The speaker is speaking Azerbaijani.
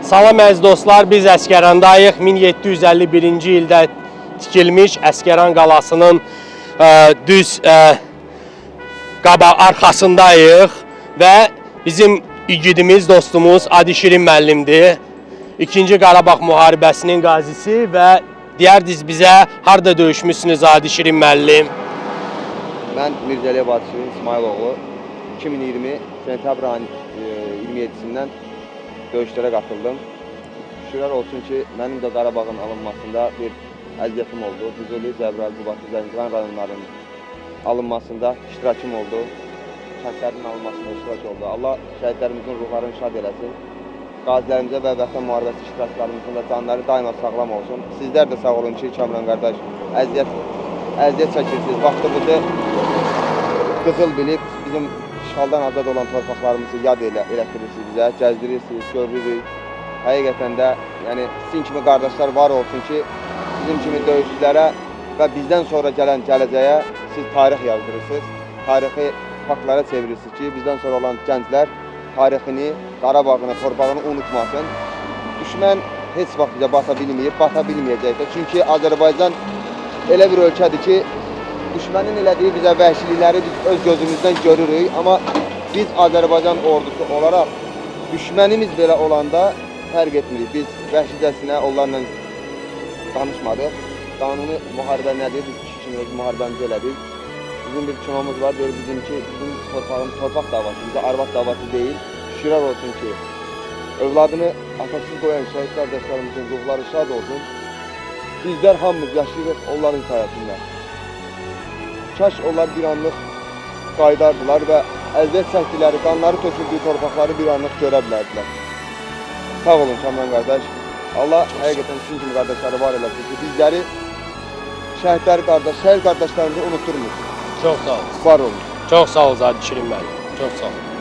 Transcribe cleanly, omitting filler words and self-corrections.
Salam əziz dostlar, biz Əsgərandayıq. 1751-ci ildə tikilmiş Əsgəran qalasının düz arxasındayıq və bizim igidimiz, dostumuz Adi Şirin müəllimdir. İkinci Qarabağ müharibəsinin qazisi və deyərdiniz bizə harda döyüşmüsünüz Adi Şirin müəllim? Mən Mirzəliyev Adi Şirin İsmayıloğlu 2020 sentyabr ayının 27-sindən döyüşlərə qatıldım. Şükürlər olsun ki, mənim də Qarabağın alınmasında bir əziyyətim oldu. Füzuli, Cəbrayıl, Qubadlı, Zəngilan rayonlarının alınmasında iştirakım oldu. Kəndlərin alınmasında iştirak oldu. Allah şəhidlərimizin ruhlarını şad eləsin. Qazilərimizə və vətən müharibəsi iştirakçılarımızın da canları daima sağlam olsun. Sizlər də sağ olun ki, Kamran qardaş, əziyyət çəkirsiniz. Vaxtınızı qızıl bilib bizim işğaldan azad olan torpaqlarımızı yad elətdirirsiniz bizə, gəzdirirsiniz, görürük. Həqiqətən də, yəni sizin kimi qardaşlar var olsun ki, bizim kimi döyüşçülərə və bizdən sonra gələn gələcəyə siz tarix yazdırırsınız. Tarixi faktlara çevirirsiniz ki, bizdən sonra olan gənclər tarixini, Qarabağını, torpağını unutmasın. Düşmən heç vaxt bizə bata bilməyib, bata bilməyəcək də. Çünki Azərbaycan elə bir ölkədir ki, düşmənin elədiyi bizə vəhşilikləri biz öz gözümüzdən görürük, amma biz Azərbaycan ordusu olaraq düşmənimiz belə olanda fərq etmirik. Biz vəhşicəsinə onlarla danışmadıq. Qanuni müharibə nədir? Biz kişi kimi öz müharibəmizi elədik. Bizim bir kinomuz var, deyir bizimki, bizim torpağımız torpaq davası, bizə arvad davası deyil. Şükürlər olsun ki, övladını atasız qoyan şəhid qardaşlarımızın ruhları şad olsun. Bizlər hamımız yaşayırıq onların sayəsində. Kaş onlar bir anlıq qayıdardılar və əziyyət çəkdikləri, qanları töküldüyü torpaqları bir anlıq görə bilərdilər. Sağ olun Kamran qardaş. Allah həqiqətən sizin kimi qardaşları var eləsin ki, bizləri şəhid qardaşlarımızı unutturmur. Çox sağ olun. Var olun. Çox sağ olun Adi Şirin müəllim. Çox sağ olun.